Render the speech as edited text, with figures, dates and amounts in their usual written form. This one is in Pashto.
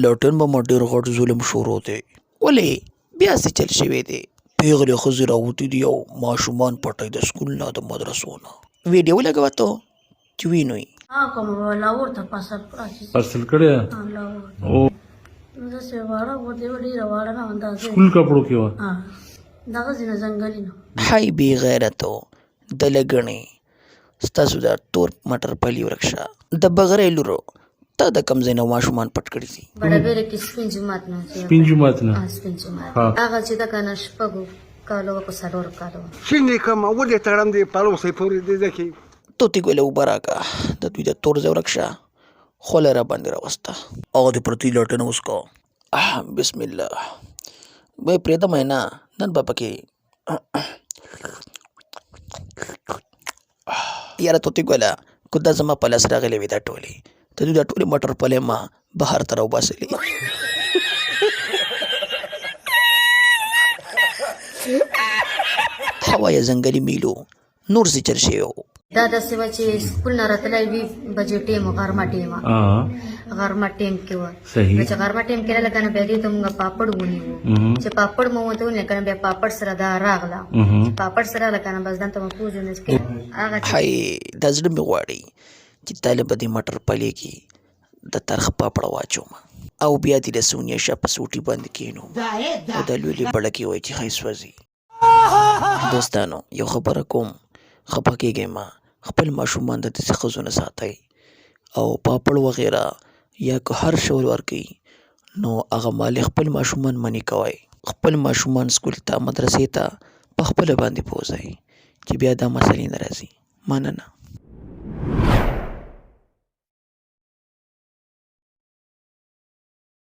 لټن به ما ډېر غټ ظلم شروع دی. ولې بیا څه چل شوی دی؟ پیغلې ښځې راوتې دي او ماشومان پټوي د سکول نه، د مدرسو نه. ویډیو ولګوه ته چې وینو یې. لاهور ته پارسل پارسل کړی او داسې واړه غوندې وه، ډېره واړه نه وه، اندازه سکول کپړو کې وه. دغه ځینې ځنګلي نه. حی بې غیرتو د لګڼې، ستاسو دا تور مټر پلي ورک شه. د بغرۍ لورو، تا د کوم ځای نه ماشومان پټ کړي دي؟ بړبېره کې سپین جومات نه. سپین جومات نه. سپین جومات هغه چې ده کنه، شپږو کالو وه که څلورو کالو وه. څنګه کوم ولې تړم دې پړوسې پورې دې ځکه. توتي ګله اوبه راکه، د دوی د تور ځای ورک شه، خوله یې راباندې راوسته. هغه دې پرتې لټنه وڅکه. بسم الله، وایي پرېږدم یې نه، نن به پکې. یاره توتي ګله، که دا زما په لاس راغلې وي دا ټولې، د دوی دا ټولې مټر پلې ما بهر ته راوباسلې. هوا یې ځنګلي میلو نور څه چل شوی وو. دا داسې وه چې سکول نه راتلی وي بجې ټیم و، غرمه ټیم، غرمه ټیم کې وه. نو چې غرمه ټیم کې راله کنه، بیا دې ته مونږ پاپړ ونیو. چې پاپړ مو ورته ونیو کنه، بیا پاپړ سره دا راغله. چې پاپړ سره راغله کنه، بس دلته مو پوه نه چې هغه. حی، دا زړه مې غواړي چې تا له به دې مټر پلې کې د ترخ پاپړ واچوم او بیا دې د سونیا شاه په سوټي باندې کښېنوم او د لولې بړکې وایي چې ښی سوځي. دوستانو، یو خبره کوم، خپه کېږئ مه. خپل ماشومان د داسې ښځو نه ساتئ او پاپړ وغیره یا که هر شی ورکوي نو هغه مالې خپل ماشومان منع کوئ. خپل ماشومان سکول ته، مدرسې ته په خپله باندې بوځئ چې بیا دا مسلې نه راځي. مننه.